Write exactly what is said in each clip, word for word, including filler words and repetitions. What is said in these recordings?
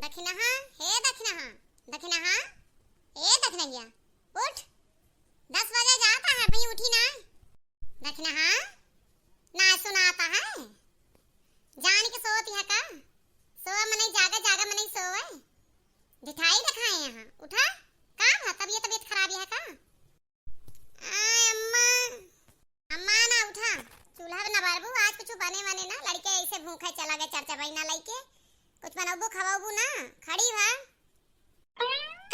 दखिनहा, हे दखिनहा, दखिनहा, ए दखिनहिया, उठ। दस बजे जाता है, अभी उठी ना। दखिनहा, ना सुनाता है। जान के सोवत है का? सोवा मनई जागा, जागा मनई सोवे। ढिठाई देखाए यहाँ, उठा। का हुआ, तबियत, तबियत खराब है का? आय अम्मा, अम्मा ना उठा, चूल्हा ना बारबू, आज कुछ बने वने ना, लड़के ऐसे भूखे चला गए चरचबैना लइके, कुछ बनौबू खवौबू ना, खड़ी भा।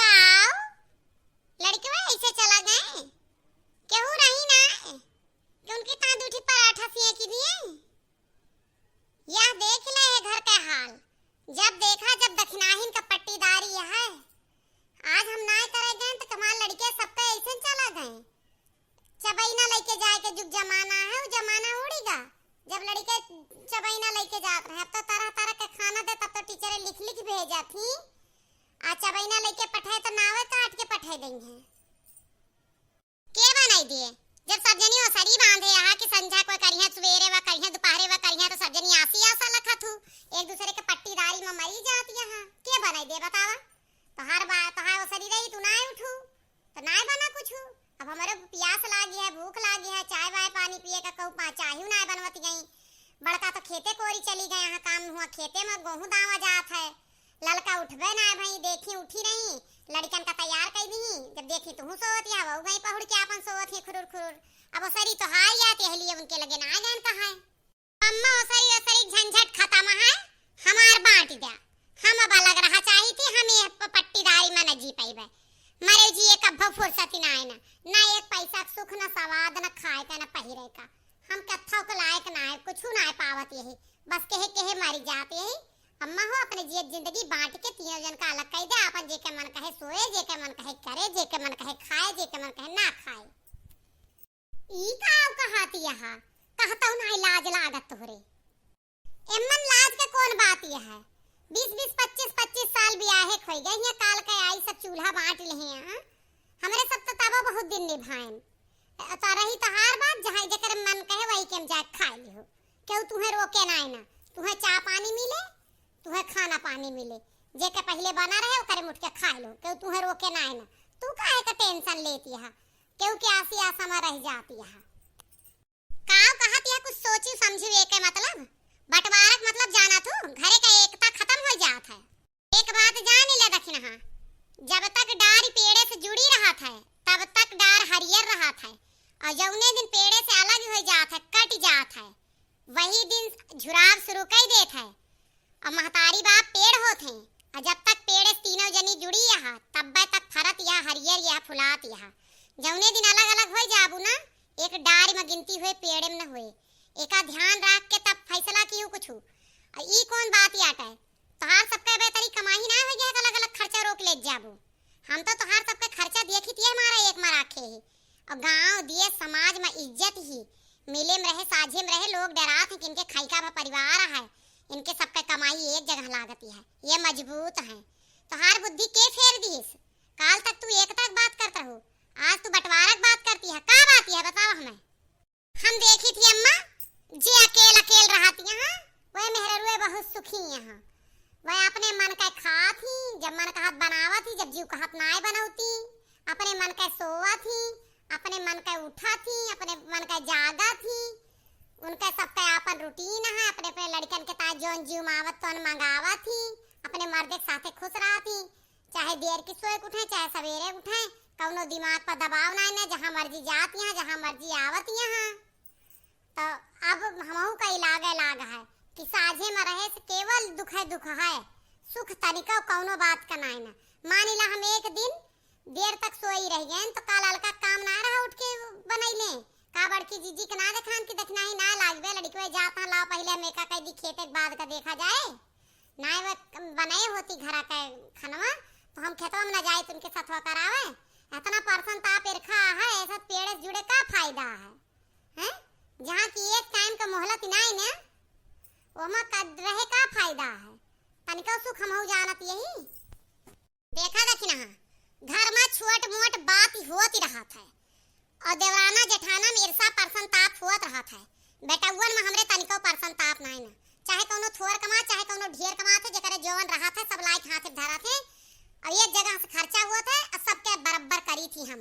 काव? लड़के ऐसे चला गए, केहू रही ना कि उनके ता दू ठी पराठा सिए की दिए? यह देख ले ये घर के हाल, जब देखा जब दखिनाहिन का पट्टीदारी यह है। आज हम नाय करे गए तो कमाल लड़के सबके ऐसे चला गए। चबैना लइके जाए के जुग जमाना है, वो जमाना उड़ी गा। जब लड़के चबैना लइके जात रहे, अब तो तरह तरह के खाना दे, तब तो टीचरें लिख लिख भेजा थी। आ चबैना लइके पठाए तो नावे काट के पठाए देंगे। के बनाई दिए? जब सब जनी ओसरी बांधे यहाँ कि संझा को करिहे, सुबेरे वा करिहे, दोपहरे वा करिहे, तो सब जनी आसी आसा लखत हू, एक दूसरे के पट्टीदारी में मरी जात यहाँ। के बनाई दिए बतावा? तोहार बा-, तोहार ओसरी रही, तू नाय उठू, तो नाय बना कुछ। अब हमरे पियास लागी है, भूख लागी है, चाय वाय पानी पिए का कहू पा-, चाही नाय बनवत गई। बड़का तो खेते कोरी चली गए, यहाँ काम हुआ, खेते में गोहूँ दावा जात है। ललका उठबे ना भई, देखी उठी नहीं, लड़कन का तैयार कई दी। जब देखी तुहू सोवत या, वहू गई पहुड़ के आपन सोवत ही खुरुर खुरुर। अब ओसरी तो हार जात, यह लिए उनके लगे ना गए कहा है। अम्मा ओसरी ओसरी झंझट खत्म है, हमार बांट द्या। हम अब अलग रहा चाही थी, हम ये प-, पट्टीदारी में न जी पाइबे। मरे जिए कब्बो फुर्सत ही ना है ना, ना एक पैसा के सुख, ना सवाद, ना खाए का, ना पहिरे का। हम कत्थौ के लायक ना है, कुछ ना है पावत यही, बस कहे कहे मरी जात यही। अम्मा हो, अपने जियत जिंदगी बांट के तीनों जन का अलग कई दे, आपन जेके मन कहे सोए, जेके मन कहे करे, जेके मन कहे खाए, जेके मन कहे ना खाए। ई का कहती यहाँ, कहतौ ना लाज लागत तोहरे। एमन लाज के कौन बात यह है? बीस बीस, पच्चीस पच्चीस साल बियाहे खोई गए हैं, काल के आई सब चूल्हा बांट ले हैं। हमरे सब तो तबो बहुत दिन निभाएन। त रही तोहार बात, जहाँ जेकर मन कहे वही के हम जाके खाए लिहो। केहू तुहे रोके ना है ना, तुहे चाय पानी मिले, तुहे खाना पानी मिले, जेके पहिले बना रहे ओकरे मुठ के खाए लो, केहू तुहे रोके ना है ना। तू काहे का टेंशन लेती है? केहू के आसी आसा में रह जाती है। काव कहत यह कुछ सोची समझी एके मतलब? बंटवारक मतलब जाना थू, घरे का एकता खत्म हो जात है। एक बात जान ले दखिनहा, जब तक डारी पेड़े से जुड़ी रहत है, तब तक डार हरियर रहत है, और जौने दिन पेड़े से अलग हो जात है, कट जात है, वही दिन झुराव शुरू कर देत है। और महतारी बाप पेड़ होत हैं, और जब तक पेड़े से तीनों जनी जुड़ी यहा, तब्बे तक फरत यहा, हरियर यहा, फुलात यहा। जौने दिन अलग अलग हो जाबू ना, एक डारी में गिनती हुए, पेड़े में न हुए। एका ध्यान रख के तब फैसला किहू कुछ। आ ई कौन बात याटे? तोहार सबके बेतरी कमाही ना हो गया, अलग अलग खर्चा रोक ले जाबू। हम तो तोहार सबके खर्चा देखी तिये हमारा एक में राखे ही। और गांव दिए समाज में इज्जत ही। मिले में रहे, साझे में रहे, लोग डरात हैं कि इनके खैका भा परिवार है, इनके सबके कमाई एक जगह लागती है, ये मजबूत हैं। तोहार बुद्धि के फेर दीस? काल तक तू एकता के बात करत रहू, आज तू बंटवारा के बात करती है, का बात है बताओ हमें? हम देखी थी अम्मा, जे अकेल अकेल रहत यहाँ, वह मेहररुए बहुत सुखी यहाँ। वह अपने मन का खात ही, जब मन कहत बनावत ही, जब जीव कहत नाय बनौती, अपने मन का सोवत ही, अपने मन का उठत ही, अपने मन का जागत ही। उनका सबका आपन routine है, अपने अपने लड़कन के ताय जौन जीव मावत तौन मंगावत ही, अपने मर्दे के साथे खुश रहत ही। चाहे देर की सोए के उठे, चाहे सवेरे उठे, कौनो दिमाग पर दबाव ना, ना, जहाँ मर्जी जात यहाँ, जहाँ मर्जी आवत यहाँ। तो अब हमहू का इलागे लाग है कि साझे में रहे से केवल दुख है, दुख है, सुख तनिको कौनो बात का नाय ना। मानिला हम एक दिन देर तक सोई रह गए तो काल अलका काम ना रहा, उठ के बनैले। का बड़की जीजी के ना देखान कि दखिनही ना लागबे, लड़कवे जात हैं, लाओ पहिले हम एका कह दी खेते के बाद का देखा जाए। नाय वे बनाए होती घरा के खनवा, तो हम खेतवा में न जाइत उनके सथवा करावे। इतना परसन ताप इरखा है, ऐसा पेड़े से जुड़े का फायदा है? हैं? जहाँ की एक time का मोहलत नाय ने, ओमा का रहे का फायदा है? तनिको सुख हमहू जानत यही। देखा दखिनहा, घर में छोट मोट बात होत रहत है, और देवराना जेठाना में ईर्षा परसन ताप होत रहत है। बेटउवन में हमरे तनिको परसन ताप नाय ना। चाहे कउनो थोर कमात, चाहे कउनो ढेर कमात है, जेकरे जौन रहत है, सब लाइके हाथे धरत है। अउर एक जगह से खर्चा होत है, अउर सबके बरब्बर करीत ही हम।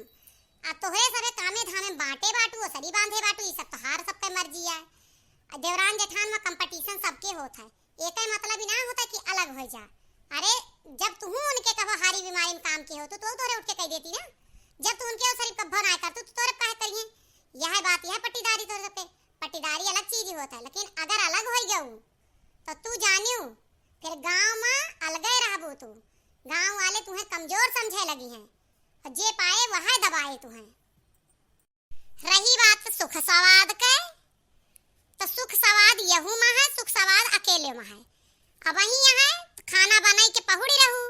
आ तोहरे सबे कामे धामे बाँटे बाटू, ओसरी बाँधे बाटू, ई सब तोहार सबके मर्जी है। आ देवरान जेठान मा competition सबके होत है। एके मतलब ई ना होत है कि अलग होइ जा। अरे, जब तुहूँ उनके कबो हारी बीमारी मा काम किहे होतू, तो तोहरे उठ के कहि देती ना। जब तू उनके ओसरी कब्बो ना करतू, तो तोहरे काहे करिहैं? यह बात, यह पट्टीदारी तोहरे सबके। पट्टीदारी अलग चीज होत है, लेकिन अगर अलग होइ गऊ, तो तू जानियो, फिर गाँव मा अलगे रहबू तू। गाँव वाले तुहैं कमजोर समझे लगिहैं, अउर जे पाए वह दबाए तुहैं। रही बात सुख सवाद के, तो सुख सवाद यहू मा है, सुख सवाद अकेले मा है। अबहीं यहाँ खाना बनाई के पहुड़ी रहू,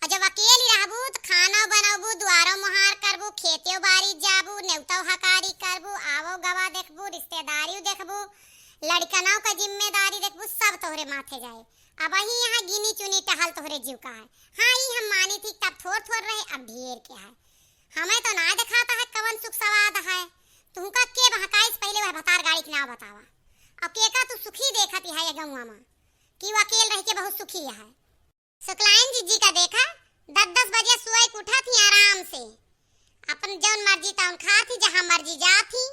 अउर जब अकेली रहबू, तो खाना बनबू, दुआरो मुहार करबू, खेतियो बारी जाबू, नेवतो हकारी करबू, आवो गवा देखबू, रिश्तेदारी देखबू, लड़कनों का जिम्मेदारी देखबू, सब तोहरे माथे जाए। अबहीं यहाँ गिनी चुनी टहल तोहरे जीव का है। हाँ, ई हम मानी थी, तब थोर थोर रहे, अब ढेर के है। हमें तो ना देखाता है कवन सुख सवाद है। तुहका के बहकाइस, पहिले वह भतार गाड़ी के नाव बतावा। अउर के का तू सुखी देखत है ये गउँवा मा, कि वो अकेल रह के बहुत सुखी है। सुकलाइन जिज्जी का देखा, दस दस बजे सोए के उठत ही आराम से, अपन जौन मर्जी तौन खात ही, जहाँ मर्जी जात ही।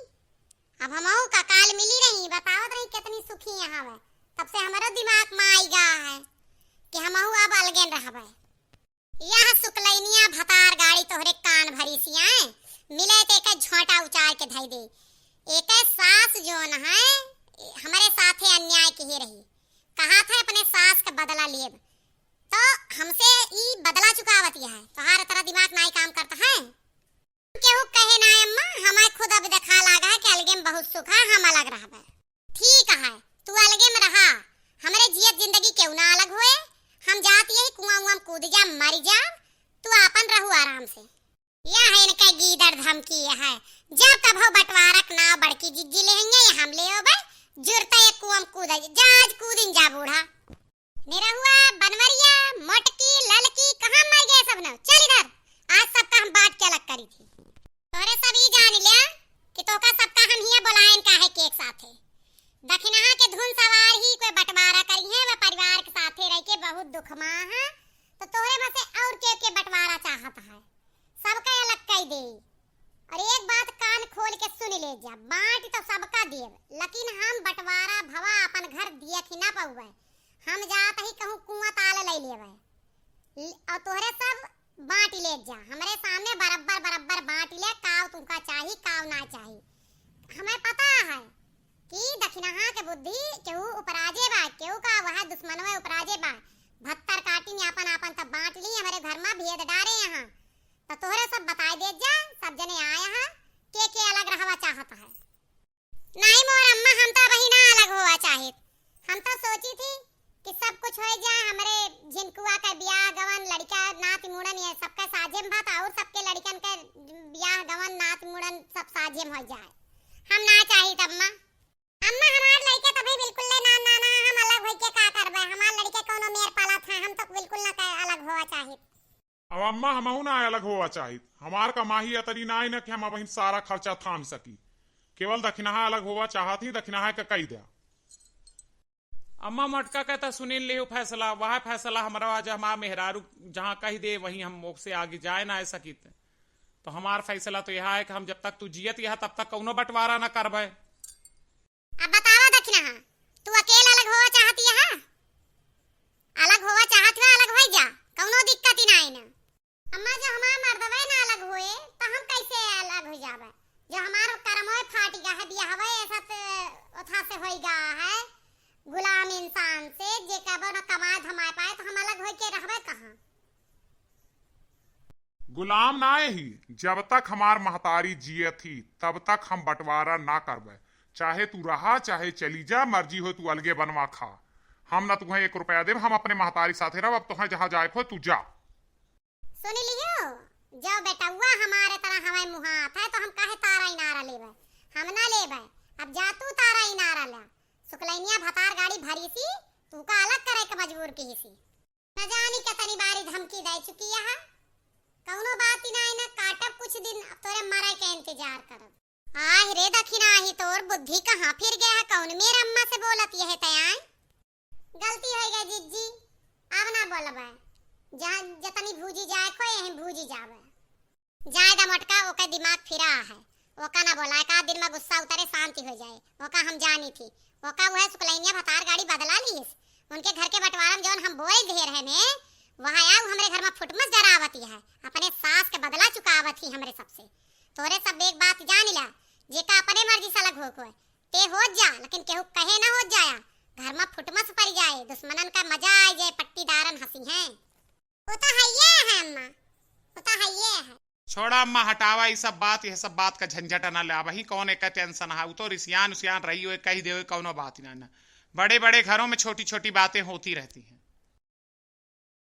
अब हमहू का काल मिली रही, बतावत रही कितनी सुखी यहाँ है। तब से हमरो दिमाग मा आई गा है कि हमहू अब अलगेन रहबे। यह सुकलैनिया भतार गाड़ी तोहरे कान भरी सियाए, मिले ते के झोंटा उचार के धई दे। एके सास जौन है, हमरे साथे अन्याय किहे रही, कहा था अपने सास का बदला लेब, तो हमसे ई बदला चुकावत यह है। तोहार तरह दिमाग नाई काम करता है। केहू कहे ना अम्मा, हमें खुद अब देखा लागा है कि अलगे में बहुत सुख है, हम अलग रहबे। ठीक है, तू अलगे में रहा, हमरे जियत जिंदगी केहू ना अलग होए। हम जात यही कुआं उआं में कूद जा, मर जा, तू आपन रहू आराम से। यह है इनका गीदड़ धमकी है, जब कभो बंटवारा के नाव बड़की जिज्जी लेहेंगे, ये हम लेओबे, जुरता एक कुआं में कूद जा, आज कूदिन जा बूढ़ा। निरहुआ, बनवरिया, मोटकी, ललकी, कहाँ मर गए सब नौ? चल इधर, आज सबका हम बाँट के अलग करी थी। तोहरे सब ई जान लिया कि तोहका सबका हम हियाँ बोलाएन काहे के एक साथे। दखिनहा के धुन सवार ही कोई बंटवारा करिहैं, वह परिवार के साथे रह के बहुत दुख मा है, तो तोहरे में से और के के बंटवारा चाहत है? सबका अलग कई दे। और एक बात कान खोल के सुन ले जा, बाँट तो सबका देब, लेकिन हम बंटवारा भवा अपन घर दिया कि ना पउबे। हम जात ही कहूँ कुआं ताल लई लेबे। ल-, और तोहरे सब बाँट ले जा, हमरे सामने बरब्बर बरब्बर बाँट ले, काव तुमका चाही, काव ना चाही। हमें पता है कि दखिनहा के बुद्धि केहू उपराजे बा, केहू का वह दुश्मनवे उपराजे बा। भत्तर काटिन आपन आपन तब बाँट ली, हमरे घर मा भेद डारे यहाँ। तो तोहरे सब बताई दे जा, सब जने आए हैं, के के अलग रहवा चाहत है। नहीं मोर अम्मा, हम तो अबही ना अलग होवा चाहित। हम तो सोची थी कि सब कुछ हो जाए, हमरे झिनकुआ का बियाह गवन, लड़का नात मुड़न, ये सबका साझे में बात, और सबके लड़कन के बियाह गवन, नात मुड़न सब साझे में हो जाए। हम ना चाहित अम्मा। अम्मा, हमार लड़के तो अभी बिल्कुल ले नान नाना है, हम अलग होइके का करबे? हमार लड़के कौनो मेर पालत है, हम तो बिल्कुल ना क-, अलग होवा चाहित। अब अम्मा, हमहू ना अलग होवा चाहित। हमार कमाही अतरी ना आई ना कि हम अबहिन सारा खर्चा थाम सकी। केवल दखिनहा अलग होवा चाहत ही, दखिनहा के कही द्या। अम्मा, मोटका के तो सुनिन लिहू फैसला, वह फैसला हमरा आज हमार मेहरारू जहाँ कही दे, वहीं हम ओकसे आगे जाए ना सकित। तो हमार फैसला तो यह है कि हम जब तक तू जियत यह, तब तक कौनो बंटवारा ना करबे। अब बतावा दखिनहा, तू अकेल अलग होवा चाहत यह? अलग होवा चाहत बा, अलग होई जा, कौनो दिक्कत ही ना आई ना। अम्मा, जो हमार मर्दवे ना अलग होए, तो हम कैसे अलग हो जाबे? जो हमार करमवे फाटि गा है, बियाहवे ऐसा ते ओथा से होई गा है, गुलाम इंसान से, जे कबो ना कमाए धमाए पाए, तो हम अलग होइके रहबे कहाँ? गुलाम ना ही, जब तक हमार महतारी जियत ही, तब तक हम बंटवारा ना करबे। चाहे तू रहा, चाहे चली जा, मर्जी हो तू अलगे बनवा खा। हम ना तुहें एक रुपया देब, हम अपने महतारी साथे रहब। अब तुहें जहाँ जाए को तू जा। सुन लियो, जो बेटउआ हमारे तरह हमें मुहात है, तो हम काहे तारा इनारा लेबे? हम ना लेबे। अब जा तू तारा इनारा ला। सुकलैनिया भतार गाड़ी भरी सी, तू का अलग करे के मजबूर की सी। न जानी कितनी बारी धमकी दे चुकी है। कौनो बात ही ना, ना काटब कुछ दिन, अब तोरे मरे के इंतजार करब। आह रे दखिनहा, ही तोर बुद्धि कहाँ फिर गया है? कौन मेर अम्मा से बोलत यह तयाय? गलती होइ गै जिज्जी, अब ना बोलबै। जहाँ जतनी भूजी जाए को यहीं भूजी जावे। जाए दा मोटका, ओके दिमाग फिरा है, ओका ना बोला, एक आध दिन में गुस्सा उतरे, शांति होइ जाए। ओका हम जानी थी, ओका वह सुकलैनिया भतार गाड़ी बदला लीस। उनके घर के बंटवारा में जौन हम बोल दिहे रहे ने, वह आउ हमरे घर में फुटमस जरावती है, अपने सास के बदला चुकावत ही हमरे सबसे। तोरे सब एक बात जान ला, जेका अपने मर्जी से अलग होक होए, ते होत जा, लेकिन केहू कहे ना होत जाया, घर में फुटमस पड़ जाए, दुश्मनन का मजा आ जाए, पट्टीदारन हंसी हैं। वो तो हइये है अम्मा, वो तो हइये है। छोड़ा अम्मा, हटावा ई सब बात, यह सब बात का झंझट ना ले। अबही कौन एक tension है, वो तो रिसियान उसियान रही हो, कही देवे कौनो बात ना, ना। बड़े बड़े घरों में छोटी छोटी बातें होती रहती हैं।